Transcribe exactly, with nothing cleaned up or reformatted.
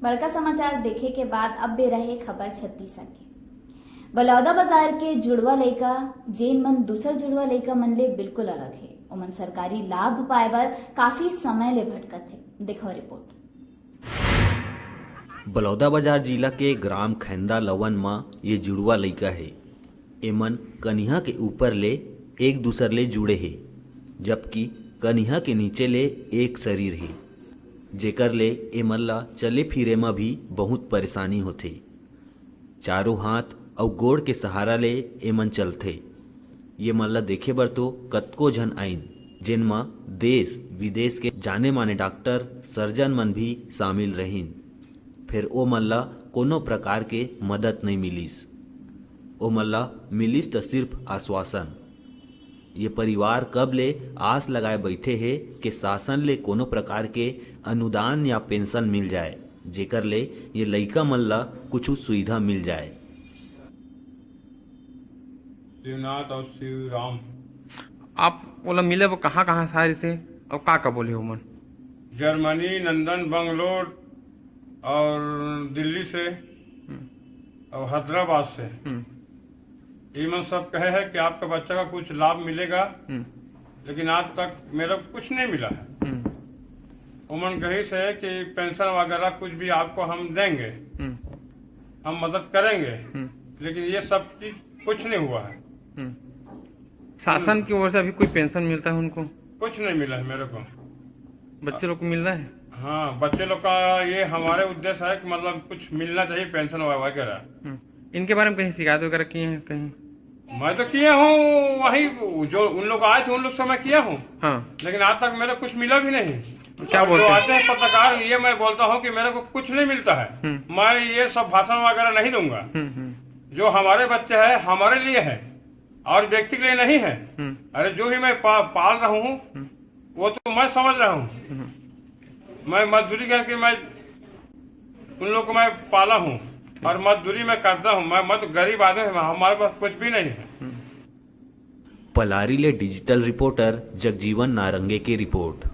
बड़का समाचार देखे के बाद अब बेरा हे खबर छत्तीसा के। बलौदा बाजार के जुड़वा लइका, जेन मन दूसर जुड़वा लइका मन ले बिल्कुल अलग हे, ओमन सरकारी लाभ पाए बर काफी समय ले भटकत हे। देखो रिपोर्ट। बलौदा बाजार जिला के ग्राम खैंदा लवन म ये जुड़वा लइका हे। एमन कनिहा के ऊपर ले एक दूसर ले जुड़े हे, जबकि कनिहा के नीचे ले एक शरीर हे, जेकर ले एमन ला चले फिरे म भी बहुत परेशानी होथे। चारों हाथ अउ गोड़ के सहारा ले एमन चलथे। ये मन ला देखे बर तो कतको झन आइन, जेन म देश विदेश के जाने माने डॉक्टर, सर्जन मन भी शामिल रहिन। फेर ओ मन ला कोनो प्रकार के मदद नइ मिलिस। ओ मन ला मिलिस त सिर्फ आश्वासन। ये परिवार कब ले आस लगाए बइठे हे के शासन ले कोनो प्रकार के अनुदान या पेंशन मिल जाए, जेकर ले ये लइका मन ला कुछु सुविधा मिल जाए। शिवनाथ और शिवराम। आप ओला मिले बर कहाँ कहाँ से आए रहिसे अउ का का बोले ओमन? जर्मनी, लंदन, बंगलोर और दिल्ली से हम्म। और हैदराबाद से। हम्म। ये मन सब कहे हैं कि आपका बच्चा का कुछ लाभ मिलेगा, हम्म। लेकिन आज तक मेरा कुछ नहीं मिला है। हम्म। उमन कही से कि पेंशन वगैरह कुछ भी आपको हम देंगे, हम्म। हम मदद करेंगे, हम्म। लेकिन ये सब चीज कुछ नहीं हुआ है। हम्म। शासन की ओर से अभी कोई पेंशन मिलता है उनको? कुछ नहीं मिला है मेरे को। बच्चे लोग को मिल रहा है? हाँ, बच्चे लोग का ये हमारे उद्देश्य है कि मतलब कुछ मिलना चाहिए, पेंशन वगैरह। हम्म। इनके बारे में कहीं शिकायत वगैरह किए हैं कहीं? मैं तो किया हूँ, वही जो उन लोग आए थे उन लोग से मैं किया हूँ। हाँ। लेकिन आज तक मेरे कुछ मिला भी नहीं। क्या और बोलते जो हैं? आते हैं पत्रकार, ये मैं बोलता हूँ कि मेरे को कुछ नहीं मिलता है। हम्म। मैं ये सब भाषण वगैरह नहीं दूंगा। हम्म, हम्म। जो हमारे बच्चे हैं, हमारे लिए है और व्यक्ति के लिए नहीं है। हम्म। अरे, जो भी मैं पा-, पाल रहा हूँ, हम्म। वो तो मैं समझ रहा हूँ। हम्म। मैं मजदूरी करके मैं उन लोग को मैं पाला हूँ और मजदूरी मैं करता हूँ। मैं, मैं तो गरीब आदमी हूँ, हमारे पास कुछ भी नहीं है। हम्म। पलारी ले डिजिटल रिपोर्टर जगजीवन नारंगे के रिपोर्ट।